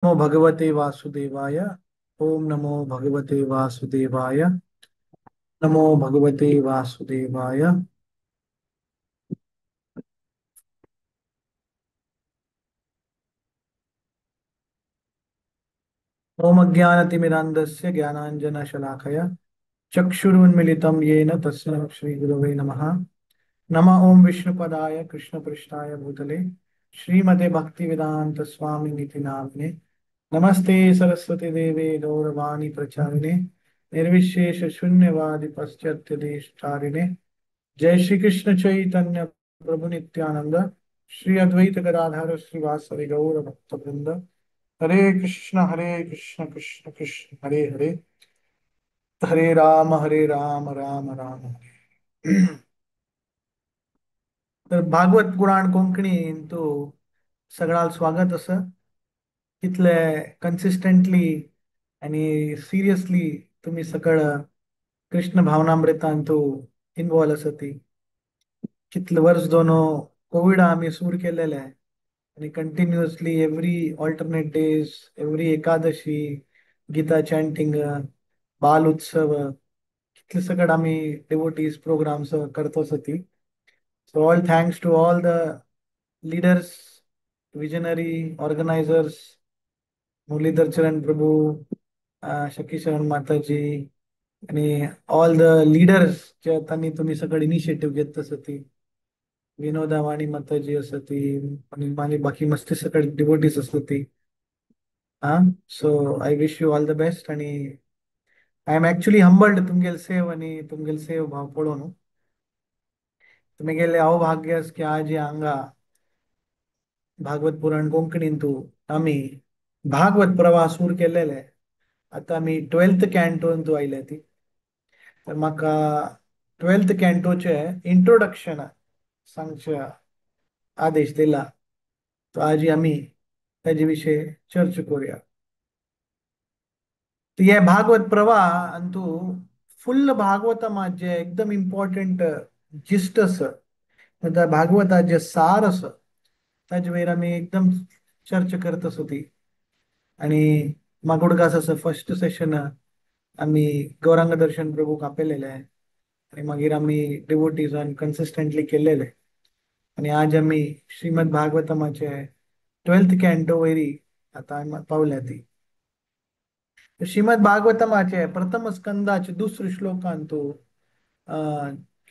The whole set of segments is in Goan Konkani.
नमो भगवते वासुदेवाय। ओम नमो भगवते वासुदेवाय। नमो भगवते वासुदेवाय। ओम अज्ञानतिमिरान्धस्य ज्ञानाञ्जनशलाकया चक्षुरुन्मिलितं येन तस्मै श्रीगुरवे नमः। नम ओम विष्णुपदाय कृष्णपृष्ठाय भूतले श्रीमते भक्तिवेदांत स्वामिनिति नामिने। नमस्ते सरस्वती देवे गौरवाणी प्रचारिणे निर्विशेष शून्यवादी पाश्चात्य देशचारिणे। जय श्री कृष्ण चैतन्य प्रभु नित्यानंद श्री अद्वैत गदाधर श्रीवासदि गौर भक्त वृंद। हरे कृष्ण कृष्ण कृष्ण हरे हरे, हरे राम राम राम हरे। तर भागवत पुराण कोंकणी तो सगळ्याला स्वागत असं तितले कन्सिस्टंटली आणि सिरियसली तुम्ही सगळं कृष्ण भावनामृतान तो इन्वॉल्व आसा ती कितले वर्स दोनो कोविड आमी सुरू केलेले आहे आणि continuously every alternate days every Ekadashi Gita chanting बाल उत्सव कितले सगळं आमी डिवोटीज प्रोग्राम्स करतो ती। So all thanks to all the leaders, visionary organisers, Muralidhar Charan Prabhu, Shakicharan Mataji आणि ऑल the leaders जे त्यांनी तुम्ही सगळं इनिशिएटिव्ह घेत ती, विनोदा वाणी माताजी असती आणि माझी बाकी मस्ती सगळे डिवोटीज असती। हा, so I wish you all the best आणि I am actually humbled तुमगेल सेव आणि तुमगेल सेव भाव पळोवन तुमी गेले अवभाग्य की आज हांगा भागवत पुराण कोंकणीन तूं आमी भागवत प्रवाह सुरू केलेले। आतां आमी 12th कॅन्टोन तूं आयल्या ती, तर म्हाका 12th कॅन्टोचे इंट्रोडक्शन सांगचे आदेश दिला, तो आज आमी ताजे विशय चर्चा करूया। हे भागवत प्रवाह आनी तूं फुल्ल भागवतमाचे एकदम इम्पॉर्टंट जिस्ट आसा, म्हणल्यार भागवताचे सार आसा ताजे वयर आमी एकदम चर्चा करत आसा ती। आनी मागुडगास आसा फर्स्ट सेशन आमी गौरांग दर्शन प्रभूक आपयलेले आनी मागीर आमी डिवोटीजान कन्सिस्टंटली केलेले आनी आज आमी श्रीमद भागवतमाचे 12th canto वयरी आतां पावल्या ती। श्रीमद भागवतमाचे प्रथम स्कंदाचे दुसरे श्लोकांतू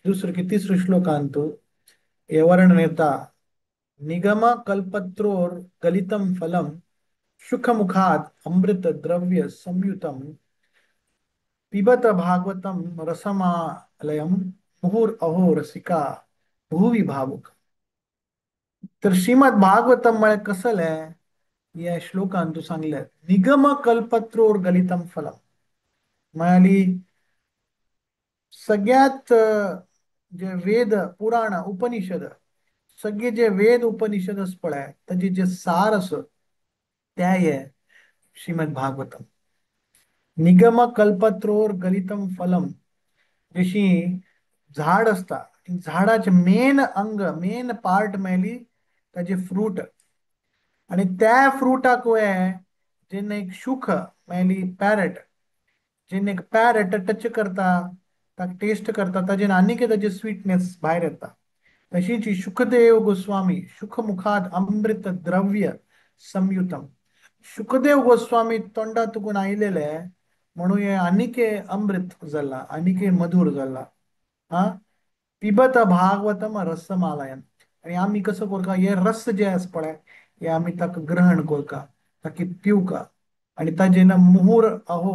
दुसरे की तिसरे श्लोकांतू हे वर्णन येता, निगम कल्पत्रोर गलितम फलम शुकमुखात अमृत द्रव्य संयुतम पिबत भागवतम रसमालयम मुहुर अहो रसिका भुवी भावुक। तर श्रीमद भागवतम म्हळ्यार कसलें ह्या श्लोकान तूं सांगलें, निगम कल्पत्रोर गलितम फलम म्हळ्यार सगळ्यात जे वेद पुराण उपनिषद सगळे जे वेद उपनिषद आसा पळय ताजे जे सार आसा ते हे श्रीमद भागवतम। निगम कल्पत्रोर गलितम फलम, जशी झाड आसता झाडाचे मेन अंग मेन पार्ट मेळ्ळी ताजे फ्रूट आनी त्या फ्रुटाक जेन्ना एक सुख मेळ्ळी पॅरट, जेन्ना एक पॅरट टच करता ताका टेस्ट करता ताजेन आनीक ताजे स्वीटनेस भायर येता। तशीच शुकदेव गोस्वामी शुकमुखात अमृत द्रव्य संयुतम, शुकदेव गोस्वामी तोंडा तुकून आयलेले म्हणून हे आनीक अमृत जाला आनीक मधुर जाला। हा, पिबत भागवतम रसमालयन आनी आमी कसो करता हे रस जे आसा पळय हे आमी ताका ग्रहण करता ताकी पिवका आनी ताजे ना मुहुर अहो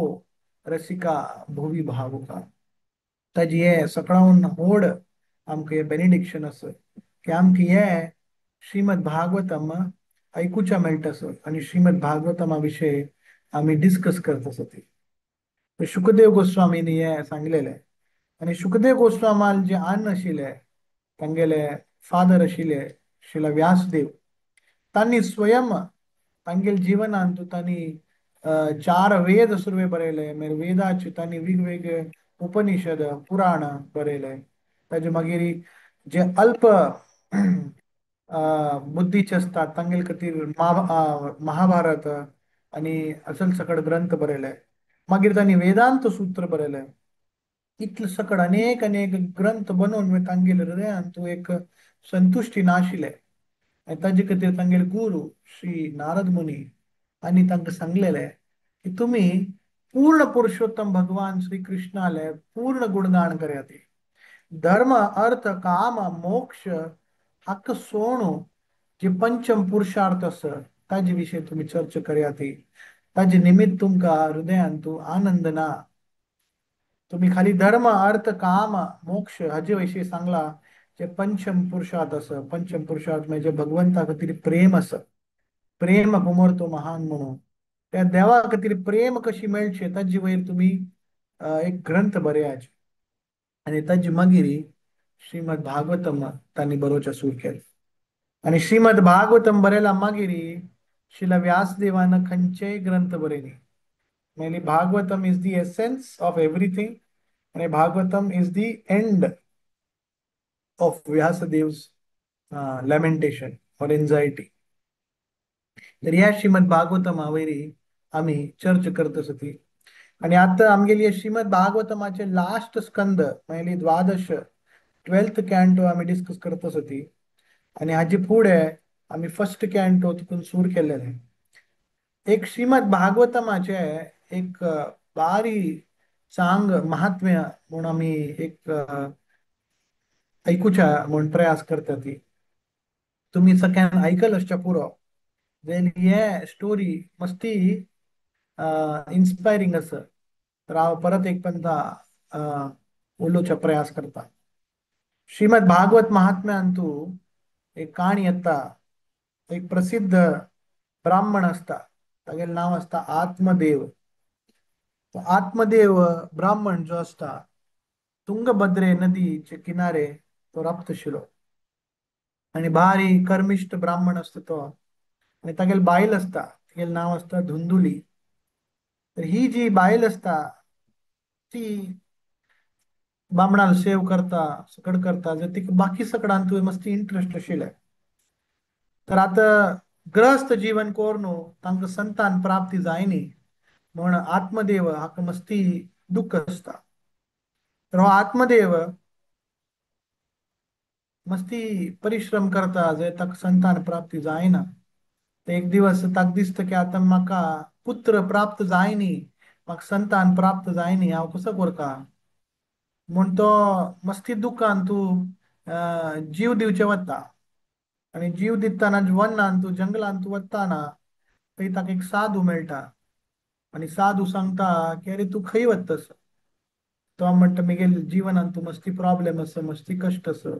रसिका भुवी भावुका। ताजी हे सकाळून होड आमकां हे बेनिडिक्शन आसा की आमकां हे श्रीमद भागवतम आयकुच्या मेळटा आसा आनी श्रीमद भागवतमा विशय आमी डिस्कस करता आसा ती। शुकदेव गोस्वामीनी हे सांगलेले आनी शुकदेव गोस्वामाल जे अन्न आशिल्ले तांगेले फादर आशिल्ले शिला व्यासदेव, तांणी स्वयं तांगेले जिवनांत तांणी 4 वेद सुरवे बरयले, मागीर वेदाचे तांणी वेगवेगळे उपनिषद पुराण बरयले, ताजे मागीर जे अल्प बुद्धीचे आसतात तांगेले खातीर महाभारत आनी असल सकड ग्रंथ बरयले. मागीर तांणी वेदांत सूत्र बरयले. इतले सकड अनेक अनेक ग्रंथ बनोवन तांगेले हृदयान तूं एक संतुश्टी नाशिल्ले. आनी ताजे खातीर तांगेले गुरू श्री नारद मुनी आनी तांकां सांगलेले की तुमी पूर्ण पुरुषोत्तम भगवान श्री कृष्णाले पूर्ण गुणगान करात. धर्म अर्थ काम मोक्ष हाका सोणू जे पंचम पुरुषार्थ आसा ताजे विशय तुमी चर्चा करात. ताजे निमित्त तुमकां हृदयान तूं आनंद ना. तुम्ही खाली धर्म अर्थ काम मोक्ष हाजे विशीं सांगला जे पंचम पुरुषार्थ आसा. पंचम पुरुषार्थ म्हणजे भगवंता खातीर प्रेम आसा. प्रेम गुमर तो महान म्हणून त्या देवा खातीर प्रेम कशी मेळचें ताजे वयर तुमी एक ग्रंथ बरयाचे. आनी ताजे मागीर श्रीमद भागवतम तांणी बरोवचें सुरू केलें. आनी श्रीमद भागवतम बरयला मागीर शिला व्यासदेवान खंयचेय ग्रंथ बरयले. म्हणजे Bhagavatam is the essence of everything आनी Bhagavatam is the end of Vyasadev's lamentation or anxiety. तर ह्या श्रीमद भागवतमा वयरी आमी चर्चा करत आसा. आनी आतां आमगेली श्रीमद भागवतमाचे लास्ट स्कंद म्हणजे द्वादश 12th canto आमी डिस्कस करत आसा. आनी हाजे फुडें आमी फर्स्ट कॅन्टो तितून सूर केल्लेले. एक श्रीमद भागवतमाचे एक बारी चांग महात्म्य म्हूण आमी एक आयकुच्या म्हूण प्रयास करता. ती तुमी सगळ्यान आयकल आसच्या पुरो. देन हे स्टोरी मस्ती इन्स्पायरींग आसा. तर हांव परत एक पंता उलोवचो प्रयास करता. श्रीमद भागवत महात्म्यांतू एक काणी येता. एक प्रसिद्ध ब्राह्मण आसता, तागेलें नांव आसता आत्मदेव. आत्मदेव ब्राह्मण जो आसता तुंगभद्रे नदीचे किनारे तो राबताशिल्लो आनी भारी कर्मिश्ट ब्राह्मण आसता तो. आनी तागेली बायल आसता, तिगेलें नांव आसता धुंदुली. तर ही जी बायल आसता ती बामणाल सेव करता, सकड करता, जर तिका बाकी सकडान तुवें मस्ती इंट्रस्ट आशिल्लें. तर आतां ग्रहस्थ जीवन करून तांकां संतान प्राप्ती जायनी म्हूण आत्मदेव हाका मस्ती दुख्ख आसता. तर हो आत्मदेव मस्ती परिश्रम करता जंय ताका संतान प्राप्ती जायना. ते एक दिवस ताका दिसता की आतां म्हाका पुत्र प्राप्त जायनी, म्हाका संतान प्राप्त जायनी, हांव कसो करता म्हूण तो मस्ती दुख्खान तूं जीव दिवचे वता. आनी जीव दितना वनान तूं जंगलान तूं वतना थंय ताका एक साधू मेळटा. आनी साधू सांगता की अरे तूं खंय वतस? तो म्हणटा म्हगेले जिवनान तूं मस्ती प्रॉब्लेम आसा, मस्ती कश्ट आसा.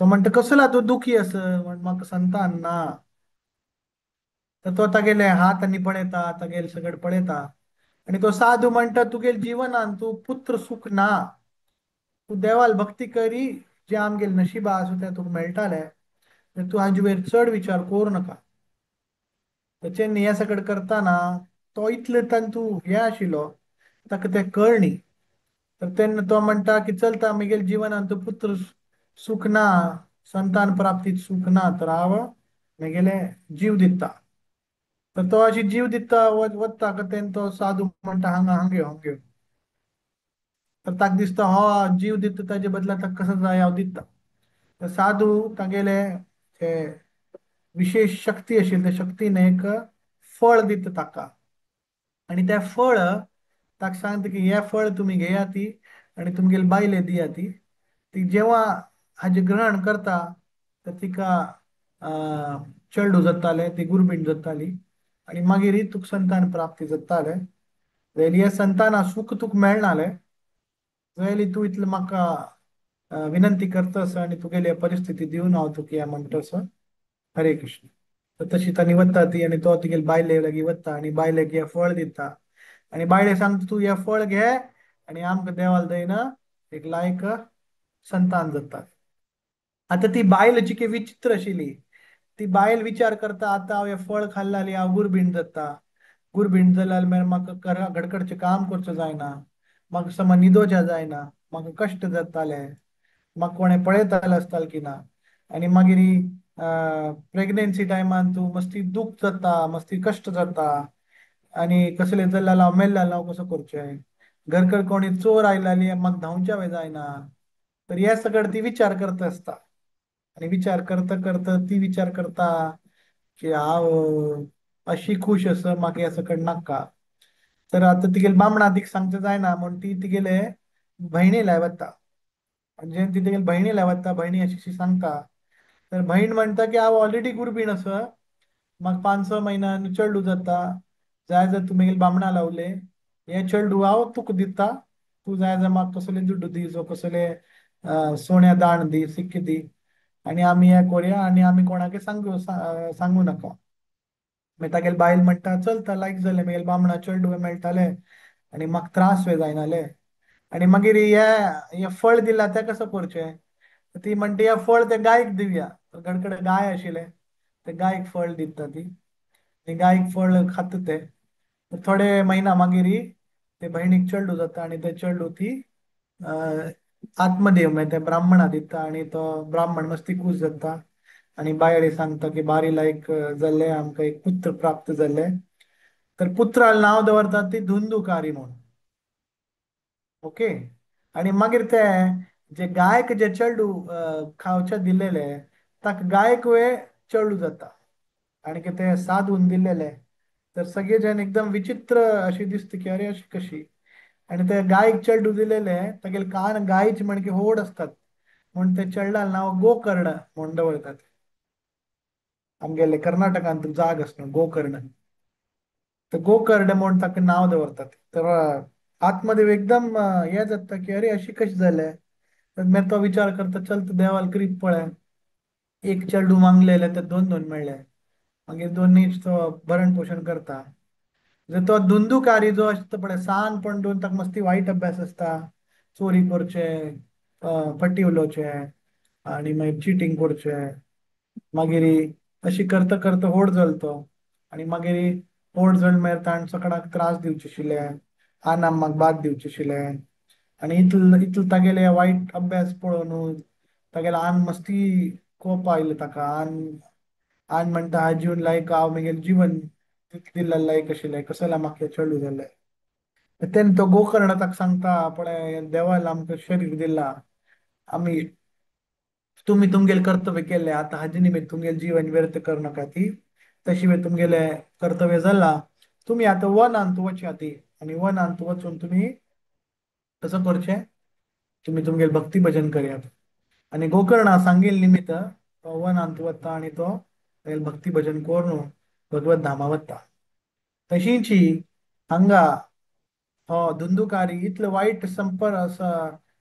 तो म्हणटा कसला तूं दुखी आसा? म्हण म्हाका संतान ना. तर तो तागेले हात आनी पळयता, तागेले सगळें पळयता. आनी तो साधू म्हणटा तुगेले जिवनान तूं पुत्र सुख ना, तूं देवाल भक्ती करी, जे आमगेले नशिबा आसा तें तुका मेळटालें, तर तूं हाजे वयर चड विचार करूं नाका. तेचें हें सगळें करतना तो इतले तांतू हें आशिल्लो ताका तें कळनी. तर तेन्ना तो म्हणटा की चलता म्हगेले जिवनान तूं पुत्र सुख ना, संतान प्राप्तीत सुख ना, तर हांव म्हगेले जीव दिता. तर तो अशी जीव दिता वता तेन्ना तो साधू म्हणटा हांगा हांग यो हांग यो. तर ताका दिसता हो जीव दिता ताजे बदला ताका कसो जाय हांव दिता. तर साधू तागेले ते विशेष शक्ती आशिल्ली त्या शक्तीन एक फळ दिता ताका. आनी तें फळ ताका सांगता की हें फळ तुमी घेया ती आनी तुमगेले बायले दिया ती. ती जेवा हाजें ग्रहण करता तर तिका चेडूं जातालें, ती गुरबीण जाताली आनी मागीर तुका संतान प्राप्ती जातालें. जाल्यार हे संताना सुख तुका मेळनालें जाल्यार तूं इतलें म्हाका विनंती करतस आनी तुगेली परिस्थिती दिवन हांव तुका हें म्हणटस. हरे कृष्ण. तर तशी तांणी वता ती आनी तो तिगेले बायले लागीं वता आनी बायलेक हें फळ दिता. आनी बायले सांगता तूं हें फळ घे आनी आमकां देवाल दयना एक लायक संतान जाता. आतां ती बायल चिके विचित्र आशिल्ली. ती बायल विचार करता आतां हांव हें फळ खाल्लें जाल्यार हांव गुरबीण जाता, गुरबीण जाल्यार मागीर म्हाका घडकडचें काम करचें जायना, म्हाका समा न्हिदोवचें जायना, म्हाका कश्ट जाताले, म्हाका कोणें पळयतालें आसतालें की ना. आनी मागीर प्रेग्नेन्सी टायमान तूं मस्ती दूख जाता, मस्ती कश्ट जाता आनी कसले जाल्यार हांव मेल्ले जाल्यार हांव कसो करचें, घरकड कोणी चोर आयले म्हाका धांवच्या वे जायना. तर हे सगळं ती विचार करता आसता आनी विचार करता करता ती विचार करता की हांव अशी खूश आसा, म्हाका हें सगळें नाका. तर आतां तिगेले बामणा तिका सांगचें जायना म्हूण ती तिगेले भयणी लाय वता. आनी जेन्ना ती तिगेले भयणी लाय वता, भयणी अशी अशी सांगता, तर भयण म्हणटा की हांव ऑलरेडी गुरबीण आसा, म्हाका 5-6 म्हयन्यान चेडूं जाता, जाय जाल्यार तूं मागीर बामणा लावले हें चेडूं हांव तुका दिता, तूं जाय जाल्यार म्हाका कसले दुड्डू दी, जो कसले सोन्या दाण दी, सिक्के दी आनी आमी हें करुया आनी आमी कोणाकय सांगू नाका. मागीर तागेली बायल म्हणटा चलता, लायक जालें, मागीर बामणा चेडूं मेळटालें आनी म्हाका त्रास वे जायनाले. आनी मागीर हें फळ दिलां तें कसो करचें, ती म्हणटा हें फळ ते गायक दिवया. घडकडे गाय आशिल्लें, ते गायक फळ दिता ती, आनी गायक फळ खाता ते. थोडे म्हयना मागीर ते भयणीक चेडूं जाता आनी ते चेडूं ती आत्मदेव मागीर ते ब्राह्मणा दिता आनी तो ब्राह्मण मस्ती खूश जाता आनी बायले सांगता की बारी लायक जाल्ले, आमकां एक पुत्र प्राप्त जाल्ले. तर पुत्राक नांव दवरतात ती धुंदुकारी म्हूण. ओके. आनी मागीर ते जे गायक जे चेडूं खावचे दिल्लेले ताका गायक वे चेडूं जाता आनी ते साधून दिल्लेले. तर सगळे जण एकदम विचित्र अशी दिसता की अरे अशी कशी. आनी ते गायक चेडूं दिलेले तागेले कान गायच म्हण की होड आसतात म्हूण ते चेडल्याक नांव गोकर्ण म्हूण दवरतात. आमगेले कर्नाटकांत जाग आसना गोकर्ण, तर गोकर्ण म्हूण ताका नांव दवरतात. तर आत्मदेव एकदम हे जाता की अरे अशी कशी जालें. तर मागीर तो विचार करता चल तूं देवाल क्रीप पळय, एक चेडूं मागलेलें ते दोन दोन मेळ्ळे, मागीर दोनीच तो भरण पोशण करता. जर तो धुंदुकारी जो आसता पळय सान पण दोन ताका मस्ती वायट अभ्यास आसता, चोरी करचे, फटी उलोवचें आनी मागीर चिटींग करचें, मागीर अशी करता करता होड जालो तो. आनी मागीर होड जावन मागीर ताणें सगळ्याक त्रास दिवचे आशिल्ले, आनामाक बाद दिवचे आशिल्ले. आनी इतलो इतलो तागेले वायट अभ्यास पळोवन तागेले आन मस्ती कोप आयलो ताका. आन आन म्हणटा हा जीवन लायक हांव मागीर जीवन दिल्ले लायक आशिल्लें, कसो म्हाका चेडूं जालें. तेन्ना तो गोकर्ण ताका सांगता पळय देवान आमकां शरीर दिलां, आमी तुमी तुमगेलें कर्तव्य केलें, आतां हाजे निमित्त तुमगेलें जीवन व्यर्थ करनाका, ती तशी वेळ तुमगेलें कर्तव्य जालां, तुमी आतां वनांत वचात ती आनी वनांत वचून तुमी कसो करचें, तुमी तुमगेलें भक्ती भजन करयात. आनी गोकर्णा सांगील निमित्त तो वनांत वता आनी तो भक्ती भजन करून भगवत धामा वता. तशींची हांगा हो धुंदुकारी इतलो वायट संपर्क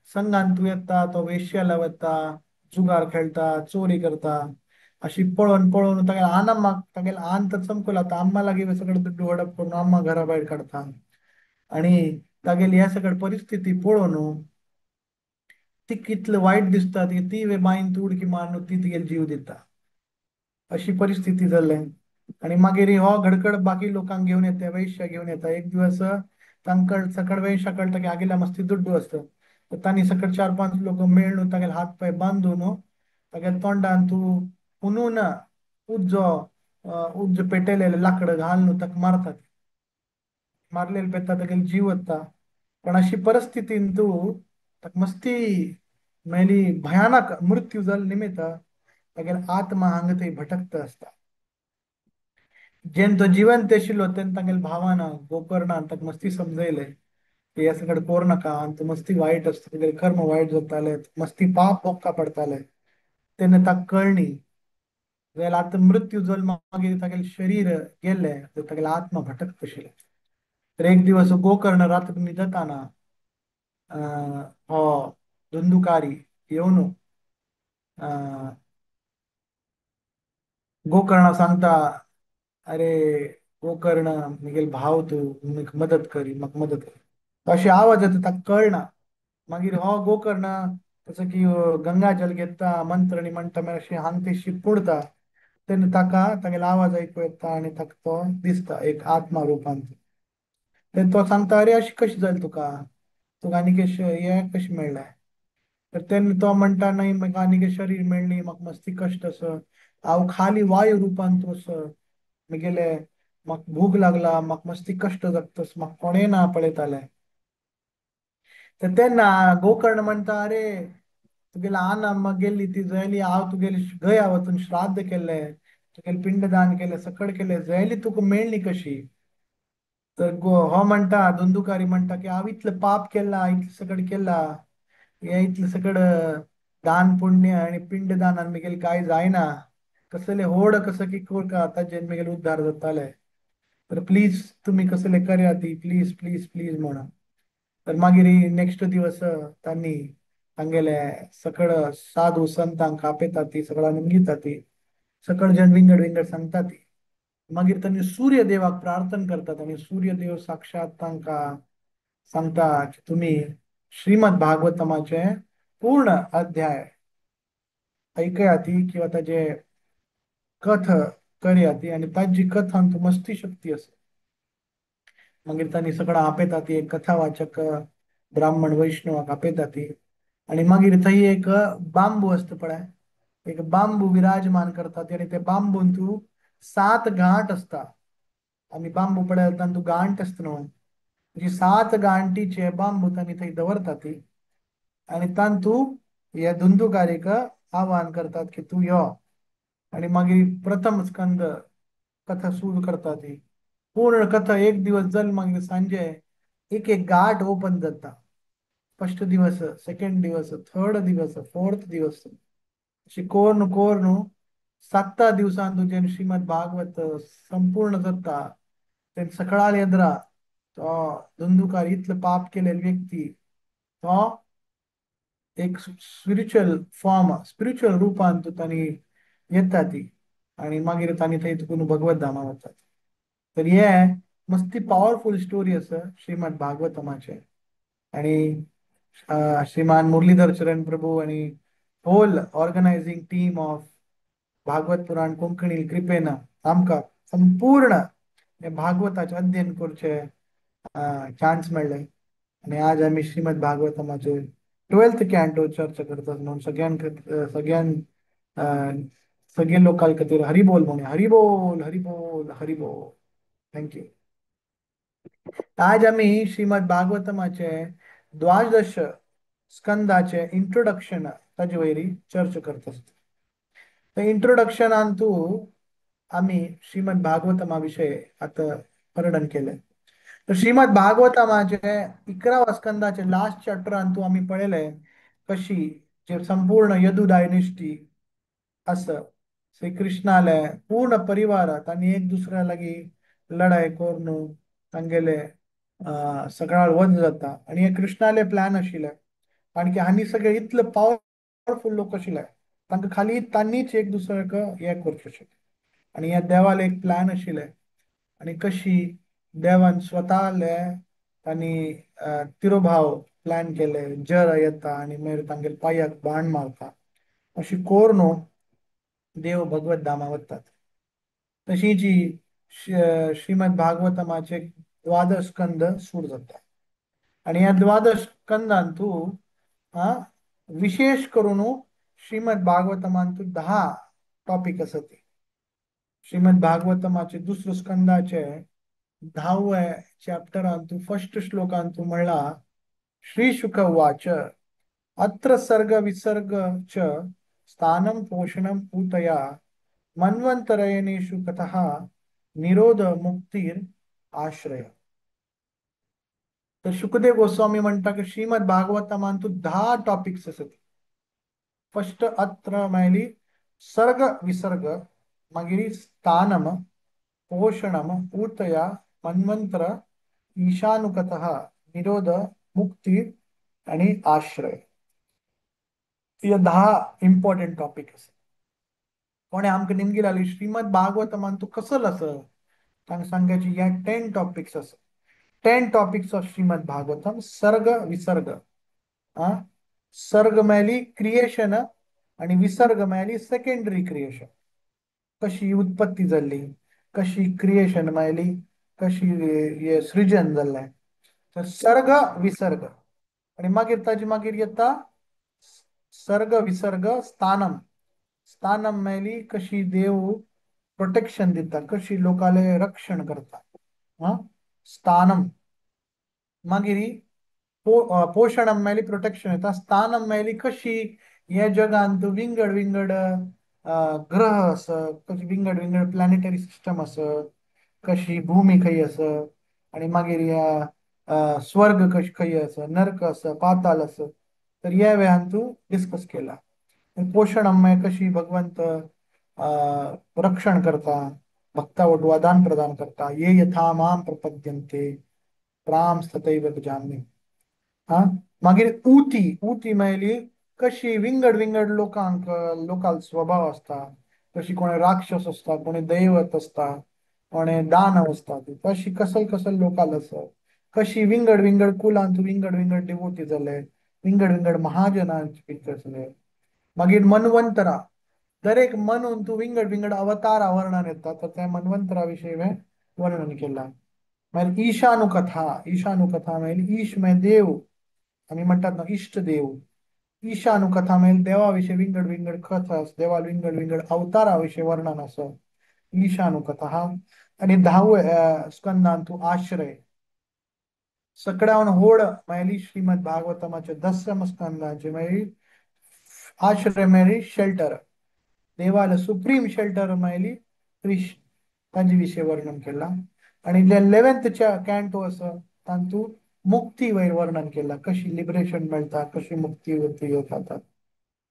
संघान तूं येता, तो वेश्याला वता, जुगार खेळटा, चोरी करता, अशी पळोवन पळोवन तागेले आन तागेले आन तर चमकलो आतां आम्मा लागीं सगळें दुड्डू हडप करून आम्मा घरा भायर काडटा. आनी तागेली ह्या सगळे परिस्थिती पळोवन ती कितले वायट दिसता ती ती बांयन तूं उडकी मारून ती तिगेले जीव दिता, अशी परिस्थिती जाल्ले. आनी मागीर हो घडकड बाकी लोकांक घेवन येता, वैश्य घेवन येता. एक दिवस तांकां सकळ वैश्य कळटा की आगेल्या मस्ती दुड्डू आसता, तर तांणी सकळ 4-5 लोक मेळून तागेले हात पांय बांदून तागेले तोंडान तूं पुनून उजो उजो पेटयलेले लाकड घालून ताका मारतात, मारलेले पेता तागेले जीव वता. पण अशी परिस्थितीन तूं ताका मस्ती मेली भयानक मृत्यू जाल्ले निमित्त तागेले आत्मा हांगा थंय भटकता आसता. जेन्ना तो जिवंत आशिल्लो तेन्ना तागेले भावान गोकर्णान ताका मस्ती समजयले की हे सगळें करूं नाका, आनी तूं मस्ती वायट आसता, तुगेलें कर्म वायट जाताले, मस्ती पाप भोगका पडटाले. तेन्ना ताका कळणी जाल्यार आतां मृत्यू जावन मागीर तागेलें शरीर गेलें तर तागेलें आत्मा भटकता आशिल्लें. तर एक दिवस गोकर्ण रात्री न्हिदताना हो धुंदुकारी येवन गोकर्ण सांगता, अरे गोकर्ण म्हगेलो भाव तूं, म्हाका मदत करी, म्हाका मदत कर. अशे आवाज येता ताका कळना. मागीर हो गोकर्ण जसं की गंगा जल घेता, मंत्र आनी म्हणटा मागीर अशें हांग ते शिपुडता तेन्ना ताका तागेलो आवाज आयकूं येता आनी ताका तो दिसता एक आत्मा रुपांत. तेन्ना तो सांगता, अरे अशें कशें जालें तुका, तुका आनी कशें हें कशें मेळ्ळें? तर तेन्ना तो म्हणटा, न्हय म्हाका आनी शरीर मेळ्ळी, म्हाका मस्ती कश्ट आसा, हांव खाली वायू रुपान तूं म्हगेले म्हाका भूक लागला, म्हाका मस्ती कश्ट जातस, म्हाका कोणें ना पळयताले. तर तेन्ना गोकर्ण म्हणटा, अरे तुगेले आन गेल्ली ती जयली, हांव तुगेले गया वचून श्राद्ध केल्ले, तुगेले पिंडदान केले, सकड केले, जयली तुका मेळ्ळी कशी? तर हो म्हणटा, धुंदुकारी म्हणटा की हांव इतलें पाप केला, इतलें सकड केला, हे इतलें सकड दान पुण्य आनी पिंडदानान म्हगेलें कांय जायना, कसले होड कसं की कोरका ताजेर म्हगेले उद्धार जाताले, तर प्लीज तुमी कसले करया ती, प्लीज प्लीज प्लीज म्हणून. तर मागीर नेक्स्ट दिवस तांणी तांगेले सकळ साधू संतांक आपयतात ती, सगळ्यांक निमगितात ती, सकळ जण विंगड विंगड सांगतात ती. मागीर तांणी सूर्यदेवाक प्रार्थना करतात आनी सूर्यदेव साक्षात तांकां सांगता की तुमी श्रीमद भागवतमाचे पूर्ण अध्याय ऐकयाती किंवा ताजे कथ करयाती आनी ताजी कथांत मस्ती शक्ती आसा. मागीर तांणी सगळं आपयतात ती, एक कथावाचक ब्राह्मण वैष्णवाक आपयतात ती. आनी मागीर थंय एक बांबू आसता पळय, एक बांबू विराजमान करतात आनी ते बांबून तूं 7 गांठ आसता. आमी बांबू पळयतात तातूंत गांठ आसता न्हू, म्हणजे 7 गांठीचे बांबू तांणी थंय दवरतात ती आनी तातूंत ह्या धुंदुकारीक आव्हान करतात की तूं यो. आनी मागीर प्रथम स्कंद कथा सुरू करतात ती. पूर्ण कथा एक दिवस जाली, मागीर सांजे एक एक गांठ ओपन जाता. फर्स्ट दिवस, सेकंड दिवस, थर्ड दिवस, फोर्थ दिवस, अशी कोर्न कोर्न 7 दिवसान तुजें श्रीमद भागवत संपूर्ण जाता. ते सकाळ येद्रा तो धुंदुकार इतले पाप केलेले व्यक्ती तो एक स्पिरिच्युअल फॉर्म, स्पिरिच्युअल रुपान तूं तांणी येता ती आनी मागीर तांणी थंय तुकून भगवत धामा वतात. तर हे मस्ती पावरफुल स्टोरी आसा श्रीमद भागवतमाचे. आनी श्रीमान मुरलीधर चरण प्रभू आनी whole organising team of Bhagavat Purana Konkani कृपेन आमकां संपूर्ण भागवताचें अध्ययन करचें चान्स मेळ्ळें. आनी आज आमी श्रीमद भागवतमाचे 12th canto चर्चा करतात म्हणून सगळ्यांक सगळ्यां सगळे लोकां खातीर हरिबोल म्हणूया. हरिबोल हरिबोल हरिबोल. Thank you. आज आमी श्रीमद भागवतमाचे 12 स्कंदाचे इंट्रोडक्शन ताजे वयरी चर्चा करतात. तर इंट्रोडक्शनान तूं आमी श्रीमद भागवतमा विशय आतां वर्णन केलें. तर श्रीमद भागवतमाचे 11 स्कंदाचे लास्ट चॅप्टरान तूं आमी पळयलें कशी जे संपूर्ण यदु डायनेस्टी आसा, श्रीकृष्णाले पूर्ण परिवार तांणी एक दुसऱ्या लागीं लढाय करून तांगेले सगळा वध जाता. आनी हे कृष्णाले प्लॅन आशिल्ले, कारण की हांणी सगळे इतले पावरफुल लोक आशिल्ले, तांकां खाली तांणीच एक दुसऱ्याक हें करचें आशिल्लें. आनी ह्या देवाले एक प्लॅन आशिल्ले आनी कशी देवान स्वताले तांणी तिरोभाव प्लॅन केले, जर येता आनी मागीर तांगेले पांयाक बाण मारता, अशी करून देव भगवत धामा वतात. तशीच ही श्रीमद भागवतमाचे 12 स्कंद सुरू जाता. आनी ह्या 12 स्कंदांतू विशेष करून श्रीमद भागवतमांतू 10 टॉपिक आसा. ते श्रीमद भागवतमाचे दुसऱ्या स्कंदाचे 10व्या चॅप्टरांतू फर्स्ट श्लोकांतू म्हणला, श्री शुक उवाच अत्र सर्ग विसर्ग च स्थानम पोषणम ऊतया मन्वंतरयनेषु कथः निरोध मुक्तीर आश्रय. तर शुकदेव गोस्वामी म्हणटा की श्रीमद भागवतमांतू 10 टॉपिक्स आसात. फर्स्ट अत्र मेळ्ळी सर्ग विसर्ग, मागीर स्थानम पोषणम ऊतया मन्वंतर ईशानुकथः निरोध मुक्ती आणि आश्रय. हे 10 इम्पॉर्टंट टॉपिक आसा. कोणे आमकां निमगी लागली श्रीमद भागवतमान तूं कसल आसा, तांकां सांगायचे ह्या 10 टॉपिक्स आसा. 10 टॉपिक्स ऑफ श्रीमद भागवतम. सर्ग विसर्ग, सर्ग मेळ्ळी क्रिएशन आणि विसर्ग मेळ्ळी सेकंडरी क्रिएशन. कशी उत्पत्ती जाल्ली, कशी क्रिएशन मेळ्ळी, कशी हे सृजन जाल्लें. तर सर्ग विसर्ग आणि मागीर ताजे मागीर येता सर्ग विसर्ग स्थानम. स्थानम मेळ्ळी कशी देव प्रोटेक्शन दिता, कशी लोकाले रक्षण करता. हा स्थानम. मागीर पोषणम मेळ्ळी प्रोटेक्शन येता. स्थानम मेळ्ळी कशी हे जगांत विंगड विंगड ग्रह आसा, कशी विंगड विंगड प्लॅनेटरी सिस्टम आसा, कशी भूमी खंय आसा, आनी मागीर ह्या स्वर्ग कश खंय आसा, नर्क आसा, पाताल आसा. तर ह्या वेळान तूं डिस्कस केला. पोषण कशी भगवंत रक्षण करता, भक्ता वटू आदान प्रदान करता. ये यथा माम प्रपद्यन्ते प्राम तथैव भजामि. हा मागीर उती, उती मेळ्ळी कशी विंगड विंगड लोकांक लोकाल स्वभाव आसता, कशी कोणे राक्षस आसता, कोणे दैवत आसता, कोणे दानव आसता, तशी कसल कसल लोकाल आसा, कशी विंगड विंगड कुलांत विंगड विंगड डिवोटी जाले, विंगड विंगड महाजनांचे पिक्चर जाले. मागीर मनवंतरा, दरेक मनून तूं विंगड विंगड अवतार वर्णन येता, तर त्या मनवंतरा विशीं हांवें वर्णन केलां. मागीर ईशानुकथा, ईशानुकथा मेळ्ळी ईश म्हळ्यार देव, आमी म्हणटात न्हू इश्ट देव. ईशानुकथा मेळ्ळी देवा विशीं विंगड विंगड कथा, देवा विंगड विंगड अवतारा विशीं वर्णन आसा, ईशानुकथा. हा आनी धावे स्कंदान तूं आश्रय, सगळ्यान व्हड मेळ्ळी श्रीमद भागवतमाचे दसम स्कंदाचे मेळ्ळी आश्रय मेळ्ळी शेल्टर, देवाला सुप्रीम शेल्टर मेळ्ळी कृष्ण, तांचे विशीं वर्णन केलां. आनी लेवेंथच्या कॅन्टो आसा तातूंत मुक्ती वयर वर्णन केलां, कशी लिबरेशन मेळटा, कशी मुक्ती जाता.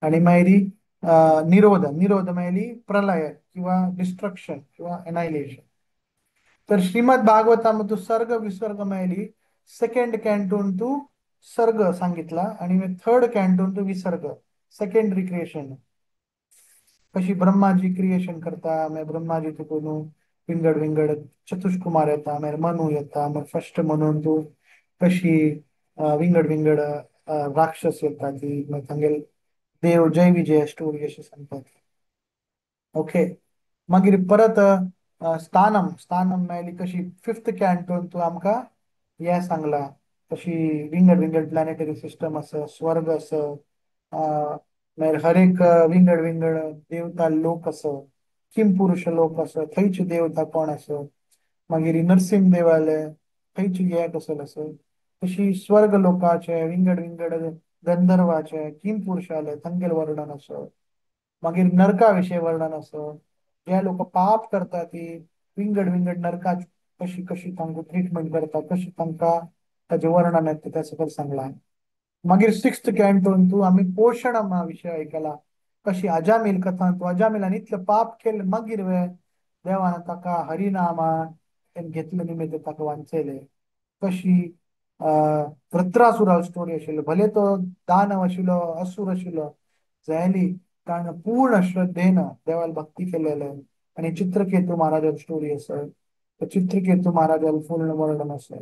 आनी मागीर निरोध, निरोध मेळ्ळी प्रलय किंवा डिस्ट्रक्शन किंवा एनायलेशन. तर श्रीमद भागवतामध्ये तू सर्ग विसर्ग मेळ्ळी सेकंड कॅन्टोन तू सर्ग सांगितला, आणि थर्ड कॅन्टोन तू विसर्ग, सेकंड रिक्रिएशन, कशी ब्रह्माजी क्रिएशन करता, मागीर ब्रह्माजी तुका न्हू विंगड विंगड चतुष्कुमार येता, मागीर मनु येता, मागीर फर्स्ट म्हणून तूं कशी विंगड विंगड राक्षस येता ती, मागीर तांगेले देव जय विजय स्टोरी अशी सांगतात. ओके, मागीर परत स्थानम, स्थानम मेळ्ळी कशी फिफ्थ कॅन्टोन तूं आमकां हें सांगलां, कशी विंगड विंगड प्लॅनेटरी सिस्टम आसा, स्वर्ग आसा, मागीर हर एक विंगड विंगड देवता लोक आसा, किम पुरुष लोक आसा, थंयचे देवता कोण आसा, मागीर नरसिंह देवाले थंयची हें कसल आसा, तशी स्वर्ग लोकाचे विंगड विंगड गंधर्वाचे किम पुरुषाले तांगेलें वर्णन आसा. मागीर नरका विशीं वर्णन आसा, जे लोक पाप करता ती विंगड विंगड नरकाची कशी कशी तांकां ट्रिटमेंट करता, कशी तांकां ताजें वर्णन येता तें सकयल सांगलां. मागीर सिक्स्थ कॅन्टोन तूं आमी पोशण विशय आयकला, कशी अजामील कथान तूं अजामिलान इतलें पाप केलें मागीर वे देवान ताका हरिनामा घेतले निमित्त ताका वांचयलें. कशी वृत्रासुरा स्टोरी आशिल्लो, भले तो दानव आशिल्लो, असुर आशिल्लो, जाली ताणें पूर्ण श्रद्धेन देवाल भक्ती केलेले. आनी चित्रकेतू महाराजाची स्टोरी आसा, चित्रकेतू महाराजाल पूर्ण वर्णन आसा.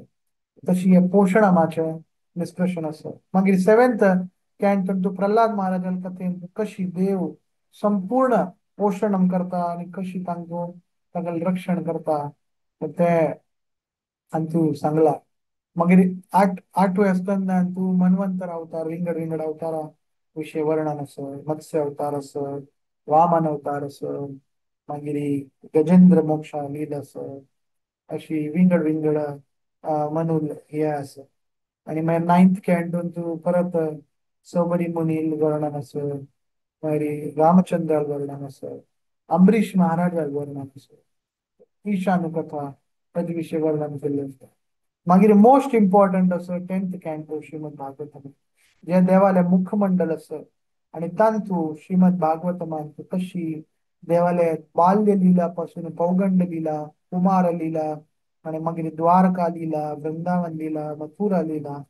तशी हे पोशणामाचें डिस्कशन आसा. मागीर सेवेंथ कॅन्टोन तूं प्रल्हाद महाराजाल कथेन कशी देव संपूर्ण पोशणम करता आनी कशी तांकां तांकां रक्षण करता तें हातूंत सांगलां. मागीर आठव्या स्कंदान तूं मन्वंतर अवतार, विंगड विंगड अवतारा विशीं वर्णन आसा, मत्स्य अवतार आसा, वामन अवतार आसा, मागीर गजेंद्र मोक्षा लीला आसा, अशी विंगड विंगड मनुल हे आसा. आनी मागीर नायन्थ कॅन्टोन तूं परत सौबरी मुनील वर्णन आसा, मागीर रामचंद्राल वर्णन आसा, अंबरीश महाराजाल वर्णन आसा, ईशानुकथा ताजे विशीं वर्णन केल्लें आसता. मागीर मोस्ट इम्पॉर्टंट आसा टेंथ कॅन्टो श्रीमद भागवतम, जे देवाले मुखमंडल आसा आनी तांतू श्रीमद भागवतमांत कशी देवाले बाल्य लीला पासून पौगंड लीला, कुमार लीला, आनी मागीर द्वारका लीला, वृंदावन लीला, मथुरा लीला,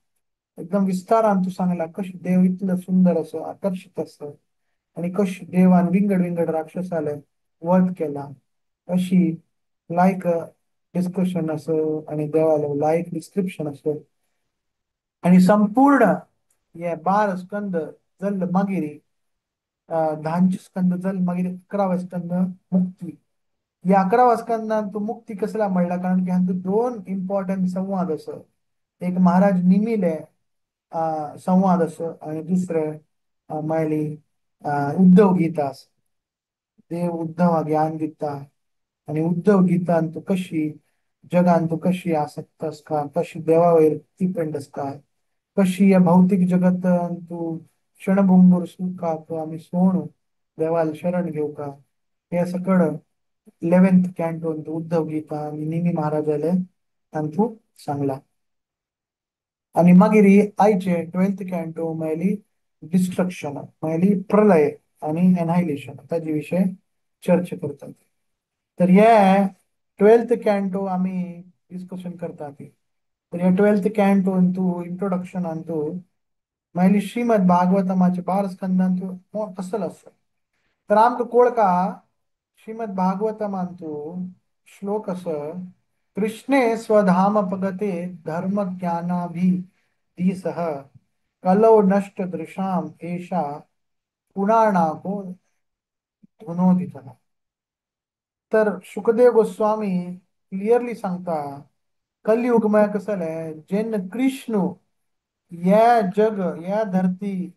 एकदम विस्तारान तूं सांगला कशी देव इतलो सुंदर आसा, आकर्शीत आसा आनी कशी देवान विंगड विंगड राक्षसाले वध केला, अशी लायक डिस्कशन आसा आनी देवालो लायक डिस्क्रिप्शन आसा. आनी संपूर्ण हे 12 स्कंद जल्ल मागीर 10 स्कंद जल्ल मागीर 11 स्कंद मुक्ती. ह्या 11 स्कंदान तूं मुक्ती कसला म्हणला, कारण की हातूंत 2 इम्पॉर्टंट संवाद आसा. एक महाराज निमीले संवाद आसा आनी दुसरे मेळ्ळी उद्धव गीता आसा. देव उद्धवा ज्ञान दिता आणि उद्धव गीतान तू कशी जगान तू कशी आसक्त आसता, कशी देवा वयर डिपेंड आसता, कशी या भौतिक जगतान तू क्षणभंगूर सुखाक आमी सोण देवाल शरण घेवका, हे सकड 11th कॅन्टोन उद्धव गीता आणि निमी महाराजाले तांतू सांगला. आणि मागीर आयचे 12th कॅन्टो मेळ्ळी डिस्ट्रक्शन, मेळ्ळी प्रलय आणि एनहायलेशन ताजे विशय चर्चा करतात. तर हे 12th कॅन्टो आमी डिस्कशन करतात. तर हे 12th कॅन्टो तू इंट्रोडक्शन अंतू मेळ्ळी श्रीमद भागवतमाचे 12 स्कंदांतू कसल आसा. तर आमकां कोळका श्रीमद भागवतमांतू श्लोक आसा, कृष्णे स्वधाम पगते धर्म ज्ञानाभिधीसह कलौ नष्ट दृशाम एषा पुराणाको धुनोदितः. तर शुकदेव गोस्वामी क्लिअरली सांगता कलियुग म्हळ्यार कसं जालें, जेन्ना कृष्ण या जग या धरती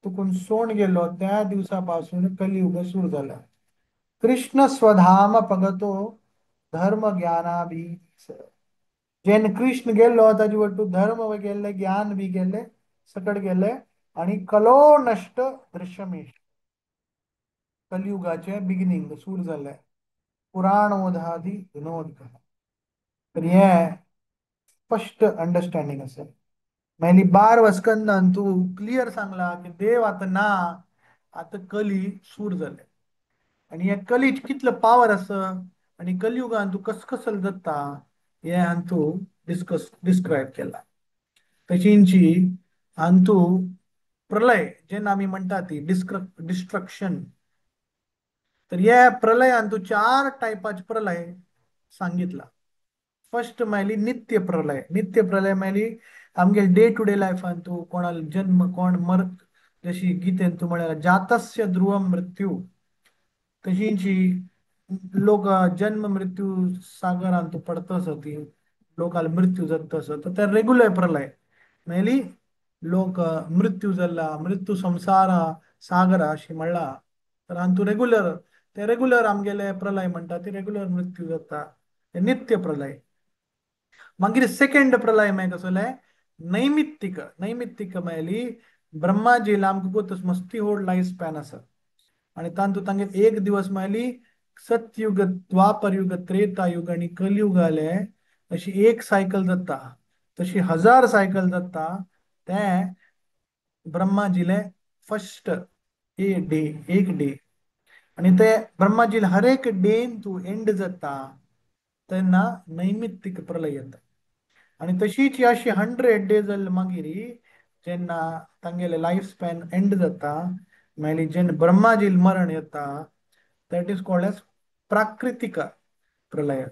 तुकून सोण गेलो त्या दिवसा पासून कलियुग सुरू झाला. कृष्ण स्वधाम पगतो धर्म ज्ञानाभिधीसह, जेन्ना कृष्ण गेलो ताजे वट्टू धर्म गेल्ले, ज्ञान बी गेल्ले, सकट गेले आणि कलो नष्ट दृश्यमेश, कलियुगाचे बिगिनींग सुरू जालें. पुराणोधादी विनोद. तर हे स्पश्ट अंडरस्टँडिंग आसा. मागीर 12 स्कंदान तूं क्लियर सांगला की देव आतां ना, आतां कली सूर जाले आनी हे कलीच कितलो पावर आसा आनी कलियुगान तूं कसकसल जाता हें हांतू डिस्क्रायब केला. तशींची हांतू प्रलय जेन्ना आमी म्हणटा ती डिस्ट्रक्शन, तर हे प्रलयान तूं 4 टायपाचे प्रलय सांगितला. फर्स्ट मेळ्ळी नित्य प्रलय. नित्य प्रलय मेळ्ळी आमगे डे टू डे लायफान तूं कोणाल जन्म कोण मर, जशी गीतेन तूं म्हळ्यार जातस्य ध्रुव मृत्यू, तशींची लोक जन्म मृत्यू सागरान तूं पडत आसा, ती लोकाल मृत्यू जाता आसा, तर ते रेगुलर प्रलय मेळ्ळी लोक मृत्यू जाला, मृत्यू संसार सागर अशी म्हणला, तर हांतू रेगुलर ते रेगुलर आमगेले प्रलय म्हणटा ती रेगुलर मृत्यू जाता, ते नित्य प्रलय. मागीर सेकंड प्रलय मागीर कसो जालें नैमित्तिक. नैमित्तिक मेळ्ळी ब्रह्माजी आमकां गोत मस्ती होड लायफ स्पॅन आसा आनी तांतू तांगेर एक दिवस मेळ्ळी सतयुग द्वापरयुग त्रेतायुग आनी कलयुग आले अशी एक सायकल जाता, तशी 1000 सायकल जाता. ते ब्रह्माजीले फर्स्ट ए डे, एक डे, आनी ते ब्रह्माजीले हर एक डेन तूं एंड जाता तेन्ना नैमित्तिक प्रलय येता. आनी तशीच अशी 100 डेज जाले मागीर जेन्ना तांगेले लायफ स्पॅन एंड जाता, मागीर जेन्ना ब्रह्माजील मरण येता, that is called as प्राकृतिक प्रलय.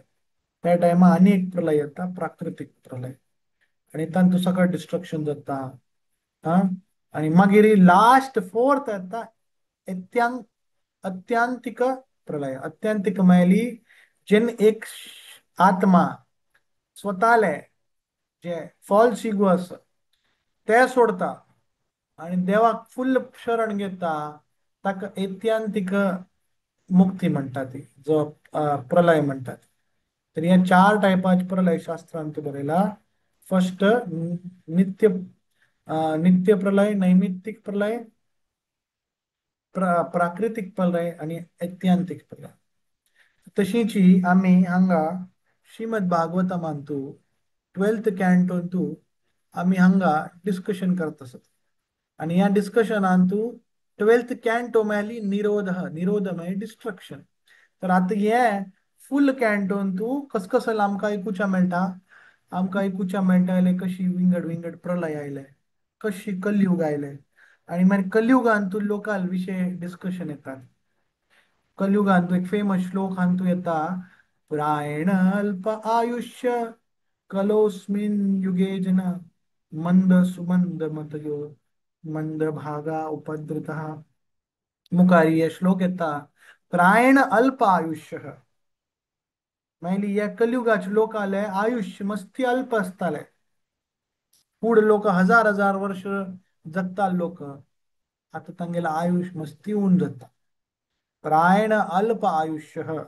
त्या टायमा आनी एक प्रलय येता प्राकृतीक प्रलय आनी तांतू सगळें डिस्ट्रक्शन जाता. आं, आनी मागीर लास्ट फोर्थ येता अत्यांतिक प्रलय. अत्यांतिक मेळ्ळी जेन्ना एक आत्मा स्वताले जे फॉल्स इगो आसा ते सोडता आनी देवाक फुल्ल शरण घेता, ताका ऐत्यांतिक मुक्ती म्हणटा ती, जो प्रलय म्हणटात. तर ह्या 4 टायपाचे प्रलय शास्त्रांत बरयला. फर्स्ट नित्य नित्य प्रलय, नैमित्तिक प्रलय, प्राकृतिक प्रलय आनी ऐत्यांतिक प्रलय. तशींची आमी हांगा श्रीमद भागवतमांतू 12th कॅन्टोंतू आमी हांगा डिस्कशन करत आसत आनी ह्या डिस्कशनांतू 12th कॅन्टो मेळ्ळी निरोध, निरोध म्हळ्यार डिस्ट्रक्शन. तर आतां हे फूल कॅन्टोंतू कसकसल आमकां आयकुच्या मेळटा, आमकां आयकुच्या मेळटा जाल्यार कशी विंगड विंगड प्रलय आयले, कशी कलयुग आयले आनी मागीर कलयुगांतू लोकाल विशय डिस्कशन येतात. कलयुगांतू एक फेमस श्लोक हांतू येता, प्रायण अल्प आयुष्य कलोस्मिन युगे जन मंद सुमंद मतयो मंद भागा उपद्रुतः. मुखारी हे श्लोक येता प्रायण अल्प आयुष्य, मागीर ह्या कलयुगाचे लोकाले आयुष्य मस्ती अल्प आसताले. फूड लोक 1000 1000 वर्ष जगता लोक, आतां तांगेलें आयुष्य मस्ती उण जाता. प्रायण अल्प आयुष्य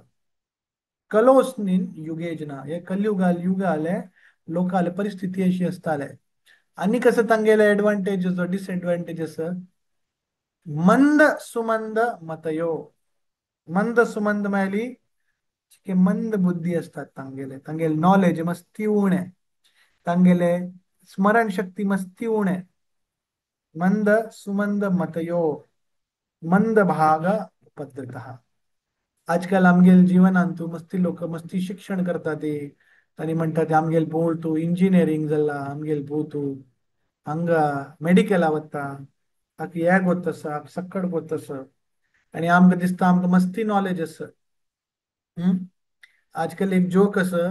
कलोस्मिन युगे जना. हे कलयुगाल युगाले लोकाले परिस्थिती अशी आसताले. आनी कसं तांगेले एडवांटेज डिसएडवांटेज आसा, मंद सुमंद मतयो. मंद सुमंद म्हळ्यार की मंद बुद्धी असतात तांगेले, तांगेले नॉलेज मस्ती उणें, तांगेले स्मरण शक्ती मस्ती उणें. मंद सुमंद मतयो मंद भाग उपद्रतः. आजकाल आमगेल जीवनांतू मस्ती लोक मस्ती शिक्षण करतात आनी म्हणटात आमगेल भोव तूं इंजिनियरींग जाला, आमगेल भोव तूं हांगा मेडिकला वता, हाका हें गोत आसा, हाका सक्कड गोत आसा, आनी आमकां दिसता आमकां मस्ती नॉलेज आसा. आजकाल एक जोक आसा,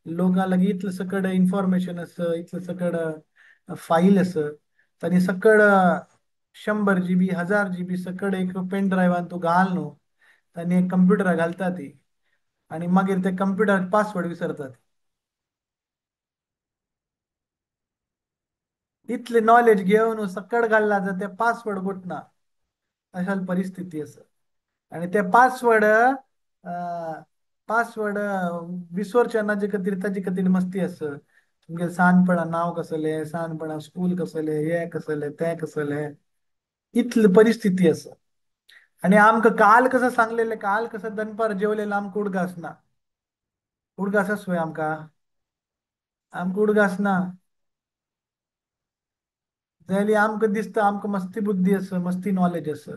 लोकां लागीं इतलें सकड इन्फॉर्मेशन आसा, इतलें सकड फायल आसा, आनी सकड 100 GB 1000 GB सकड एक पेन ड्रायव्हान तूं घाल न्हू, आनी एक कंप्युटराक घालता ती, आनी मागीर ते कंप्युटराक पासवर्ड विसरतात. इतले नॉलेज घेवन सकड घालला जाल्यार ते पासवर्ड गोतना, अशा परिस्थिती आसा. आनी ते पासवर्ड पासवर्ड विसरचे ना जे खातीर ताजे खातीर मस्ती आसा. तुमगे सानपणा नांव कसलें, सानपणा स्कूल कसलें, हें कसलें, तें कसलें, इतली परिस्थिती आसा. आनी आमकां काल कसं सांगलेलें, काल कसं दनपार जेवलेलें आमकां उडगास ना. उडगास आसवय आमकां? आमकां उडगास ना. जाल्यार आमकां दिसता आमकां मस्ती बुद्धी आसा, मस्ती नॉलेज आसा.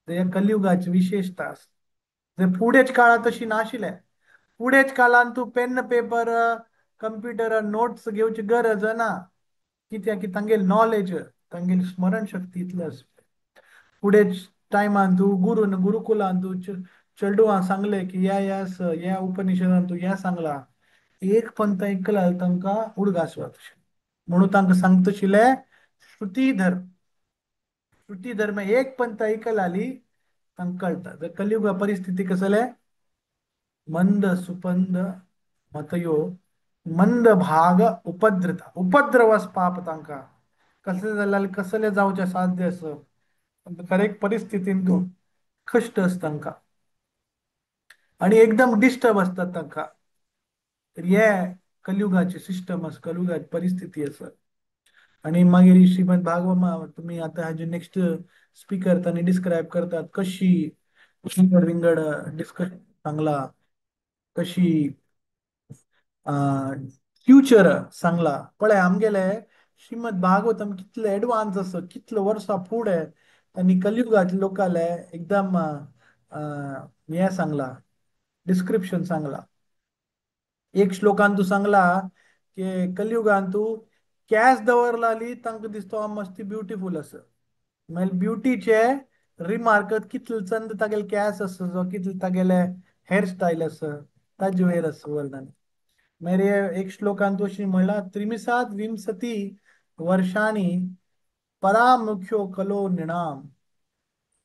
ते कलियुगाची विशेषता आसा. ते फुडेच काळांत तशी नाशिल्लें. फुडेच काळांत तूं पेन पेपर कंप्युटर नोट्स घेवची गरज ना, कित्याक की तांगेली नॉलेज, तांगेली स्मरण शक्ती इतली आसा. फुडेच टायमान तूं गुरून गुरुकुलान तूं चेडवां सांगलें की ह्या ह्या ह्या उपनिषदान तूं ह्या सांगला, एक पंत ऐकला तांकां उडगास वता. म्हणून तांकां सांगतशिल्लें श्रुतीधर. श्रुतीधर एक पंत ऐकला आली तांकां कळटा. तर कलियुग परिस्थिती कसले, मंद सुपंद मतयो मंद भाग उपद्रता. उपद्रवस पाप तांकां कसले जाल्यार कसले जावचें साध्य आसा, करेक्ट परिस्थितीन तूं कश्ट आसता तांकां आनी एकदम डिस्टर्ब आसतात तांकां. तर हे कलियुगाची सिस्टम आसा, कलियुगाची परिस्थिती आसा. आनी मागीर श्रीमद भागवत तुमी आतां हाजे नेक्स्ट स्पीकर तांणी डिस्क्रायब करतात कशी विंगड विंगड डिस्कशन सांगला, कशी फ्युचर सांगला. पळय आमगेले श्रीमद भागवतम कितले एडवान्स आसा, कितले वर्सां फुडें आनी कलियुगाच्या लोकांले एकदम हें सांगला, डिस्क्रिप्शन सांगला. एक श्लोकान तूं सांगला की कलियुगान तूं कॅस दवरलाली तांकां दिसता मस्ती ब्युटिफूल आसा. मागीर ब्युटीचे रिमार्क कितले चंद तागेले कॅस आसा, जो कितले तागेले हेअरस्टायल आसा ताजे वयर आसा वर्णन. मागीर एक श्लोकान तूं अशें म्हणलां, त्रिमिसात विंशती वर्षांनी परामुख्यो कलो निणाम.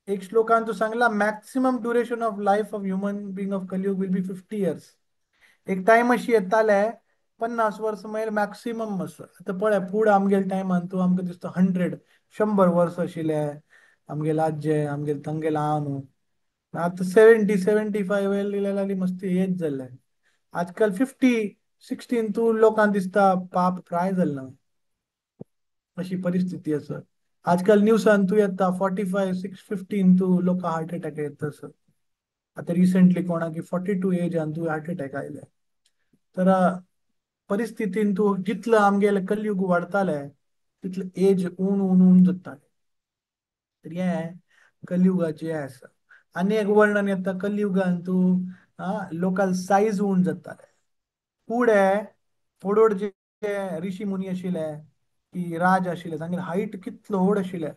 एक श्लोकान तूं सांगला maximum duration of life of human being of Kaliyug will be 50 years. एक टायम अशी येताले 50 वर्स मागीर मॅक्सिमम आसा. आतां पळय फुडें आमगेले टायमान तूं आमकां दिसता 100 100 वर्स आशिल्ले आमगेले आज्जे आमगेले तांगेले हांव न्हू. आतां 70 75 वयर मस्ती एज जाल्ले. आजकाल 50 16 तूं लोकांक दिसता पाप फ्राय जाल्लो, अशी परिस्थिती आसा. आजकाल न्यूसान तूं येता 45 6 15 तूं लोकांक हार्ट एटॅक येता आसा. आतां रिसंटली कोणाक 42 एजान तूं हार्ट एटॅक आयले. तर परिस्थितीन तूं जितलो आमगेले कलयुग वाडताले तितले एज उण उण उण जाताले. तर हें कलयुगाचें हें आसा. आनी एक वर्णन येता कलयुगान तूं लोकांक सायज उण जाताले. फुडें व्हड व्हड जे ऋषी मुनी आशिल्ले की राज आशिल्ले तांगेले हायट कितलो व्हड आशिल्ले,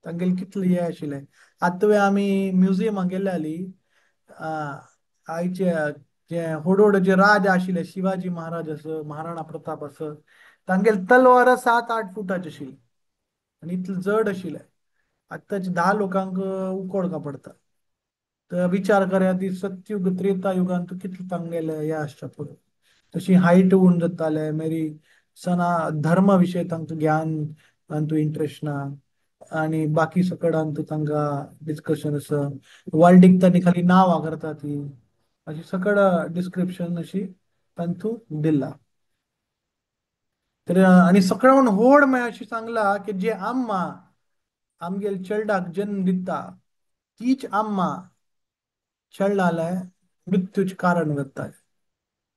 तांगेले कितले हे आशिल्ले. आतां आमी म्युजियमाक गेले जाली आयचे जे व्हड व्हड जे राज आशिल्ले, शिवाजी महाराज आसा, महाराणा प्रताप आसा, तांगेले तलवार 7-8 फुटाची आशिल्ली आनी इतले जड आशिल्ले. आतांचे 10 लोकांक उकोडका पडटा. तर विचार करा ती सत्युग त्रेता युगान तूं कितले तांगेले हे आसता पळय, तशी हायट उण जाताले. मागीर सना धर्म विशय तांकां ज्ञान तूं इंट्रस्ट ना, आणि बाकी सकडान तूं तांकां डिस्कशन आसा. वाल्डीक तांणी खाली नांवां करता ती अशी सकड डिस्क्रिप्शन अशी तांतू दिला. तर आनी सगळ्यान व्हड म्हळ्यार अशें सांगला की जे आम्मा आमगेल चेडवाक जन्म दिता तीच आम्मा चेडवाले मृत्यूचें कारण जाता.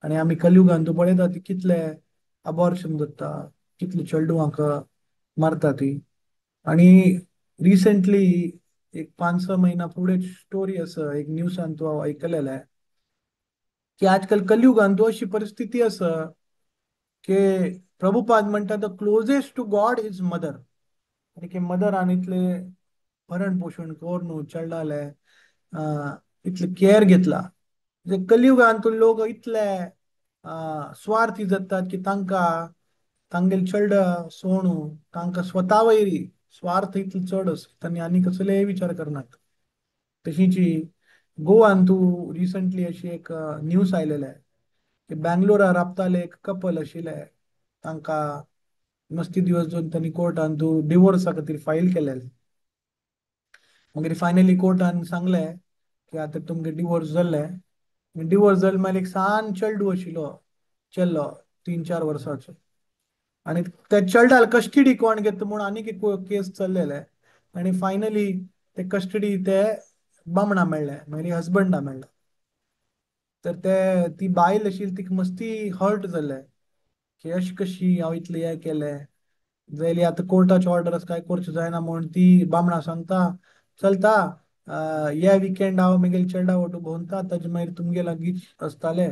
आनी आमी कलयुगान तूं पळयता ती कितले अबॉर्शन जाता, कितले चेडवांक मारता ती. आनी रिसेंटली एक 5-6 महिना फुडें स्टोरी आसा, एक न्यूसान तूं हांव आयकलेलें की आजकाल कलयुगान तूं अशी परिस्थिती आसा की प्रभुपाद म्हणटा the closest to God is mother. आनी की मदरान इतले भरण पोशण करून चेडवाले इतले केअर घेतला. कलयुगान तूं लोक इतले स्वार्थी जातात की तांकां तांगेले चेड सोणू तांकां स्वता वयरी स्वार्थ इतलो चड आसा तांणी आनी कसलेय विचार करनात. तशींची गोवान तूं रिसंटली अशी एक न्यूज आयलेले की बँगलोरा राबताले एक कपल आशिल्ले, तांकां मस्ती दिवस जावन तांणी कोर्टान तूं डिवोर्सा खातीर फायल केलेले. मागीर फायनली कोर्टान सांगलें की आतां तुमगे डिवोर्स जाल्ले. डिवोर्स जाले मागीर एक सान चेडू आशिल्लो, चेडो 3-4 वर्सांचो, आनी त्या चेड्याल कस्टडी कोण घेता म्हूण आनीक एक केस चल्लेले. आनी फायनली ते कस्टडी ते बामणा मेळ्ळे, मागीर हजबंडा मेळ्ळे. तर ते ती बायल आशिल्ली तिका मस्ती हर्ट जाले की अशी कशी हांव इतलें हें केलें जाल्यार आतां कोर्टाचे ऑर्डर आसा काय करचें जायना म्हूण ती बामणा सांगता चलता ह्या विकेंड हांव म्हगेले चेडा वटू भोंवता ताजे मागीर तुमगे लागींच आसताले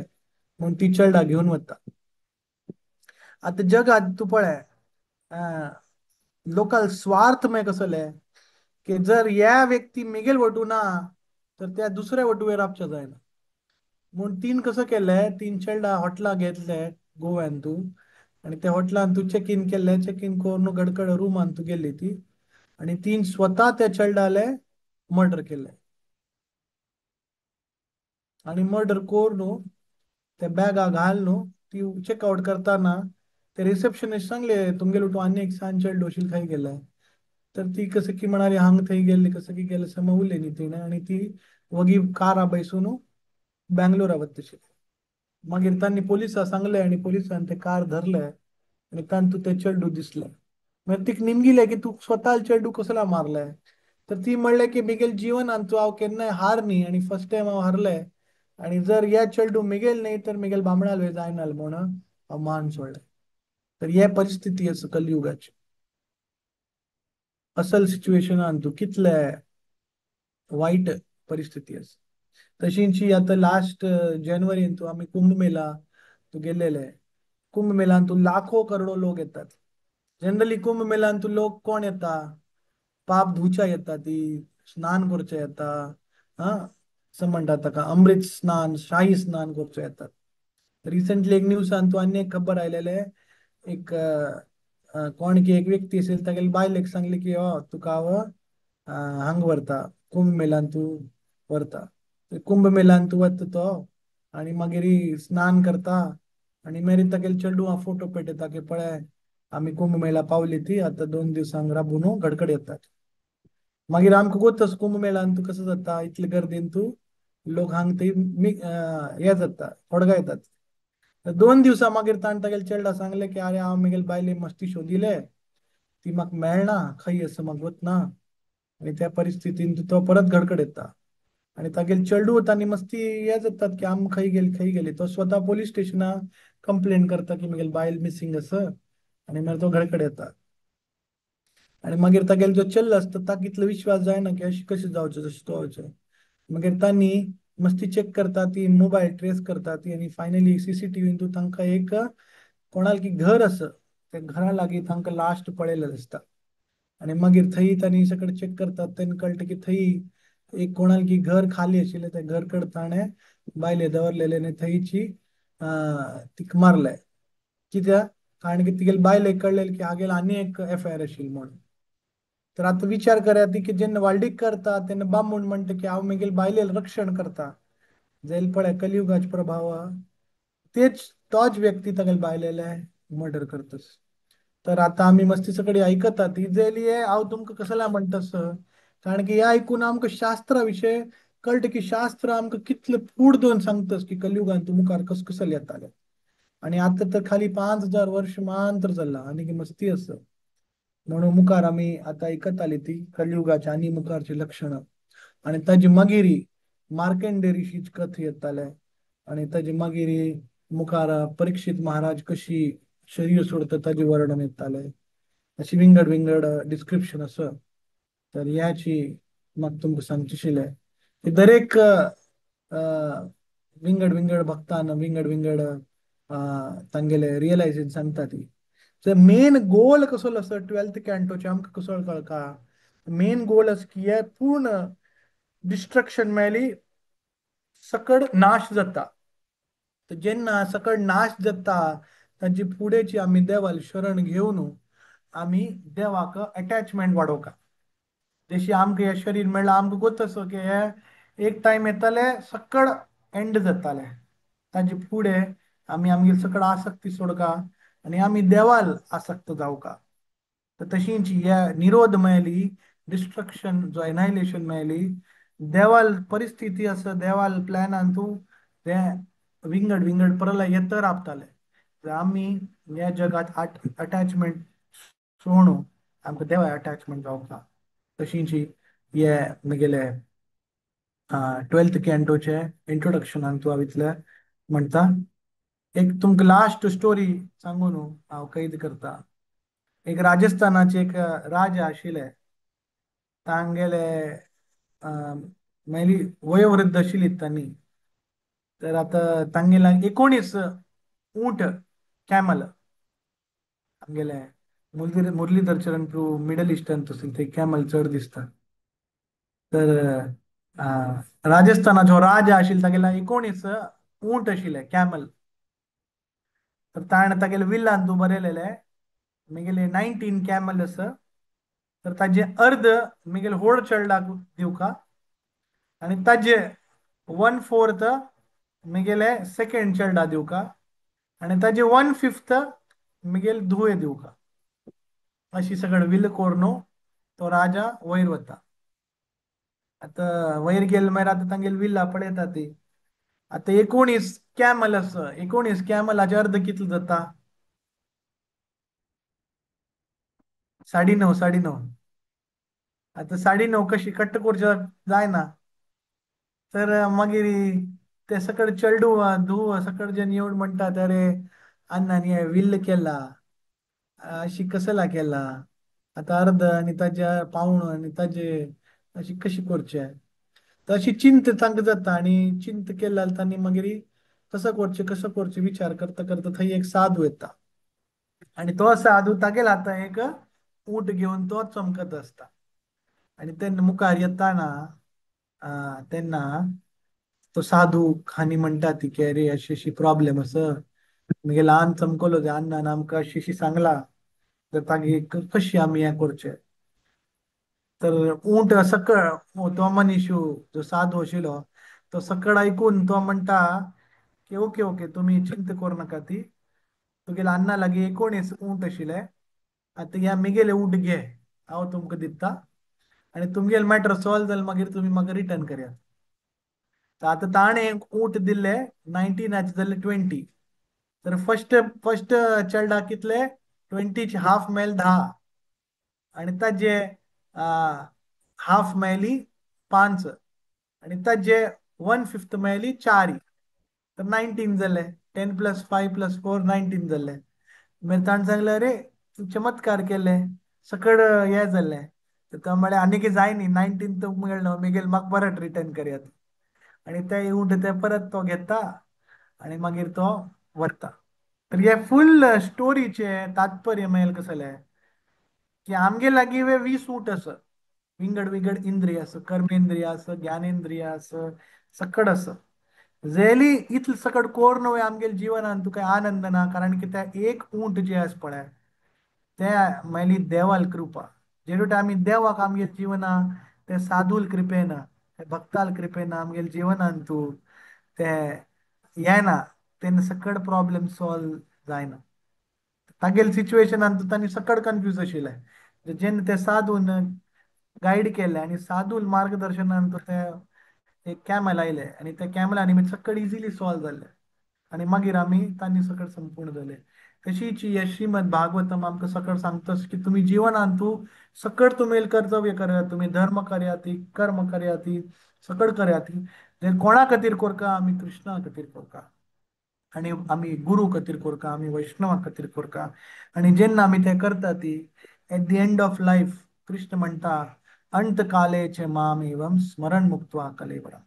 म्हूण ती चेडा घेवन वता. आतां जगांत तूं पळय लोकल स्वार्थ मागीर कसले की जर ह्या व्यक्ती मेगेल वटू ना तर त्या दुसऱ्या वटूवेर राबचें जायना म्हूण तीन कसो केलें, 3 चेडा हॉटलां घेतले गोव्यान तूं आनी त्या हॉटलान तूं चॅक इन केलें, चॅक इन करून गडकड रुमान तूं गेली ती आनी तीन स्वता त्या चेडाले मर्डर केले. आनी मर्डर करून त्या बॅगा घाल न्हू ती चेक आउट करताना ते रिसेप्शनिस्ट सांगले तुमगेलो तूं आनी एक सान चेडो आशिल्लो थंय गेले. तर ती कसं की म्हणाली हांग थंय गेल्ली कसं की गेले समज उरले न्ही तिणें आनी ती वगी कारा बैसून बँगलोरा वता. मागीर तांणी पोलिसां सांगले आनी पोलिसान ते कार धरले आनी तांतू ते चेडू दिसले. मागीर तिका निमगिले की तूं स्वता चेडू कसला मारले, तर ती म्हणले की मिगेल जीवनान तूं हांव केन्नाय हार न्ही आनी फर्स्ट टायम हांव हारले आनी जर हे चेडू मिगेल न्ही तर मिगेल बामणाल जायना म्हूण हांव मान सोडले. तर हे परिस्थिती आसा कलयुगाची. असल सिच्युएशनान तूं कितले वायट परिस्थिती आसा. तशींची आतां लास्ट जानेवारीन तूं आमी कुंभमेला तूं गेल्लेले. कुंभमेलान तूं लाखो करोडो लोक येतात. जनरली कुंभमेलान तूं लोक कोण येता, पाप धुवच्या येता, ती स्नान करचे येता, हा असं म्हणटात ताका अमृत स्नान, शाही स्नान करचे येतात. रिसंटली एक न्यूसान तूं आनी एक खबर आयलेले, एक कोण की एक व्यक्ती असेल तागेले बायलेक सांगले की हो तुका हांव हांग व्हरता कुंभमेलान तूं व्हरता. कुंभमेलान तूं वता तो आनी मागीर स्नान करता आनी मागीर तागेले चेडूं फोटो पेटयता की पळय आमी कुंभमेळा पावली ती आतां 2 दिवसांक राबून घडकड येतात. मागीर आमकां गोतस कुंभमेळान तूं कसो जाता इतले गर्दीन तूं लोक हांग थंय हे जाता खोडगा येतात. 2 दिवसां मागीर ताणें तागेले चेडा सांगले की अरे हांव म्हगेले बायले मस्ती शोदिले ती म्हाका मेळना खंय आसा म्हाका वतना आनी त्या परिस्थितीन तो परत घडकड येता आनी तागेले चेडू तांणी मस्ती हे जातात की आम खंय गेली खंय गेली. तो स्वता पोलीस स्टेशनार कंप्लेन करता की म्हगेली बायल मिसिंग आसा आनी मागीर तो घडकड येता. आनी मागीर तागेलो जो चेल्लो आसता ताका इतलो विश्वास जायना की अशें कशें जावचें जशें तो जावचें. मागीर तांणी मस्ती चॅक करता ती मोबायल ट्रेस करता ती आनी फायनली सीसीटीव्हीन तूं तांकां एक कोणाल की घर आसा त्या घरा लागीं तांकां लास्ट पळयलें आसता. आनी मागीर थंय तांणी सगळें चॅक करतात तेन्ना कळटा की थंय एक कोणाल की घर खाली आशिल्लें त्या घर कडेन ताणें बायले दवरलेले आनी थंयची तिका मारले. कित्याक कारण की तिगेले बायलेक कळ्ळें की हागेल आनी एक एफ I R आशिल्ली म्हणून. तर आतां विचार करात की जेन्ना वाल्डीक करता तेन्ना बामूण म्हणटा की हांव म्हगेले बायलेक रक्षण करता, जाल्यार पळय कलियुगाचो प्रभाव तेच तोच व्यक्ती तागेले बायलेले मर्डर करतस. तर आता आमी मस्ती सगळी ऐकतात इजेली हांव तुमकां कसला म्हणटस, कारण की हे आयकून आमकां शास्त्रा विशय कळटा की शास्त्र आमकां कितले फूड दोन सांगतस की कलयुगान तूं मुखार कस कसल येताले. आनी आतां तर खाली 5000 वर्ष मात्र चल्ला आनी की मस्ती आसा. म्हणून मुखार आमी आतां आयकताली ती कलयुगाची आनी मुखारची लक्षणां. आनी ताजी मागीर मार्कंडेय ऋषीची कथा येताले आनी ताजी मागीर मुखार परीक्षित महाराज कशी शरीर सोडता ताजे वर्णन येताले. अशी विंगड विंगड डिस्क्रिप्शन आसा. तर ह्याची म्हाका तुमकां सांगचें आशिल्लें की दरेक विंगड विंगड भक्तान विंगड विंगड तांगेले रियलायझेशन सांगता ती. तर मेन गोल कसो आसा 12th कॅन्टोचे आमकां कसो कळका, मेन गोल आसा की हे पूर्ण डिस्ट्रक्शन मेळ्ळी सकड नाश जाता. तर जेन्ना सकड नाश जाता ताजी फुडेंची आमी देवाल शरण घेवन आमी देवाक अटॅचमेंट वाडोवका. जशी आमकां हें शरीर मेळ्ळां आमकां गोत आसा की हे एक टायम येताले सकड एंड जाताले. ताजे फुडें आमी आमगेली सकड आसक्ती सोडका आनी आमी देवाल आसक्त जावका. तर तशींच हे निरोध मेळ्ळी डिस्ट्रक्शन जो एनायलेशन मेळ्ळी देवाल परिस्थिती आसा देवाल प्लॅनान तूं ते विंगड विंगड प्रलय येत राबताले. तर आमी ह्या जगात अटॅचमेंट सोडून आमकां देवा अटॅचमेंट जावका. तशींच हे म्हगेले 12th कॅन्टोचे इंट्रोडक्शनान तूं हांव इतलें म्हणटा. एक तुमकां लास्ट स्टोरी सांगू न्हू हांव कैद करता. एक राजस्थानाचे एक राजा आशिल्ले, तांगेले मेली वयोवृद्ध आशिल्ली तांणी. तर आतां तांगेले 19 ऊंट कॅमल आमगेले मुरलीधर चरण प्रभू मिडल इस्टर्न तसले ते कॅमल चड दिसता. तर राजस्थानाचो राजा आशिल्लो तागेले 19 ऊंट आशिल्ले कॅमल. तर ताणें तागेले विल्लान तूं बरयलेले म्हगेले 19 कॅमल आसा, तर ताजे अर्द म्हगेले होड चेडलाक दिवका आनी ताजे 1/4 म्हगेले सेकेंड चेडा दिवका आनी ताजे 1/5 म्हगेले धुवे दिवका. अशी सगळं will करून तो राजा वयर वता. आतां वयर गेले मागीर आतां तांगेली विल्ला पळयता ती. आतां 19 कॅमल आसा, 19 कॅमलाचे अर्द कितले जाता? 9.5 9.5. आतां 9.5 कशी कट्ट करच्या जायना. तर मागीर ते सकड चेडू धूव सकड जेन्ना येवन म्हणटात अरे अण्णान हे will केला अशी कसला केला, आतां अर्द आनी ताजे पावण आनी ताजे अशी कशी करचे. तर अशी चिंत तांकां जाता आनी चिंत केली जाल्यार तांणी मागीर कसो करचें कसो करचें विचार करता करता थंय एक साधू येता आनी तो साधू तागेले आतां एक ऊंट घेवन तो चमकत आसता. आनी तेन्ना मुखार येताना तेन्ना तो साधू खानी म्हणटा ती की अरे अशी अशी प्रॉब्लेम आसा, मागीर ल्हान चमकलो ते अण्णान आमकां अशी अशी सांगला, तर तागे कशी आमी हें करचें. तर ऊंट सकळ तो मनीस जो साधू आशिल्लो तो सकळ आयकून तो म्हणटा की ओके ओके तुमी चिंता करूं नाका, ती तुगेले अण्णा लागीं 19 ऊंट आशिल्ले, आतां ह्या मिगेले ऊंट घे हांव तुमकां दिता आनी तुमगेले मॅटर सॉल्व जालें मागीर तुमी म्हाका रिटर्न करयात. तर आतां ताणें ऊंट दिल्ले 19 जाल्ले 20. तर फर्स्ट फर्स्ट चेडा कितले 20 हाफ मेल 10 आनी ताजे हाफ मेली 5 आनी ताजे 1/5 मेली 4. तर 19 जाले, 10 + 5 + 4 19 जाले. मागीर ताणें सांगलें अरे तूं चमत्कार केले सकड हें जालें. तर तो म्हळें आनीक जाय न्ही 19 तुमकां मेळ्ळो मागीर म्हाका परत रिटर्न करयात. आनी ते ऊंट ते परत तो घेता आनी मागीर तो व्हरता. तर हे फूल स्टोरीचे तात्पर्य मेळेल कसलें की आमगे लागीं 20 ऊंट आसा, विंगड विंगड इंद्रिय आसा, कर्मेंद्रिय आसा, ज्ञानेंद्रिय आसा, सकड आसा. जेली इतले सकड कोर न्हय आमगेले जिवनान तुका आनंद ना, कारण की त्या एक ऊंट जे आसा पळय ते मेली देवाल कृपा. जेडूट आमी देवाक आमगेले जिवना ते साधूल कृपेन भक्ताल कृपेन आमगेले जिवनान तूं ते येना तेन्ना सकड प्रॉब्लेम सॉल्व जायना. तागेले सिच्युएशनान तांणी सकड कन्फ्यूज आशिल्लें. जेन्ना ते साधून गायड केले आनी साधून मार्गदर्शनान ते एक कॅमल आयले आनी त्या कॅमला निमित्त सकड इजिली सॉल्व जाले आनी मागीर आमी तांणी सकड संपूर्ण जाले. तशीच ही श्रीमद भागवतम आमकां सकड सांगता की तुमी जिवनांत तूं सकड तुमी कर्तव्य करात, तुमी धर्म कर्याती, कर्म कर्याती, सकड कर्याती. जे कोणा खातीर कोरका? आमी कृष्णा खातीर कोरका आनी आमी गुरू खातीर कोरका, आमी वैष्णवा खातीर कोरका. आनी जेन्ना आमी तें करता ती at the end of life Krishna म्हणटा अंत कालेचे माम एवं स्मरण मुक्त्वा कलेवरम.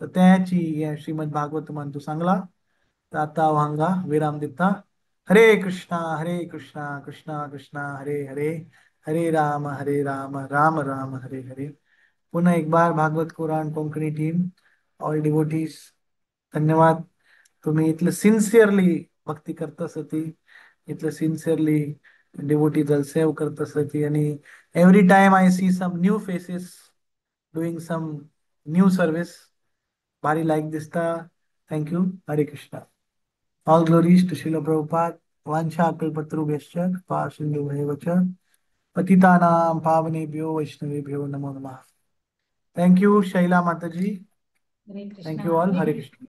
तर त्याची हे श्रीमद भागवतमान तूं सांगला. तर आता हांव हांगा विराम दिता. हरे कृष्णा हरे कृष्णा कृष्णा कृष्णा हरे हरे, हरे राम हरे राम राम राम हरे हरे. पुनः एक bar Bhagwat Puran Konkani team, all devotees, धन्यवाद. तुम्ही इतले सिन्सिअरली भक्ती करता ती, इतले सिन्सिअरली डिवोटी सेव करता ती. आणि every time I see some new faces doing some new service, भारी लायक दिसता. Thank you. Hare Krishna. All glories to Srila Prabhupada. वांछा कल्पतरुभ्यश्च कृपा सिन्धुभ्येव च पतितानां पावनेभ्यो वैष्णवेभ्यो नमो नमः. Thank you Shaila Mataji. Hare Krishna. Thank you all. Hare Krishna.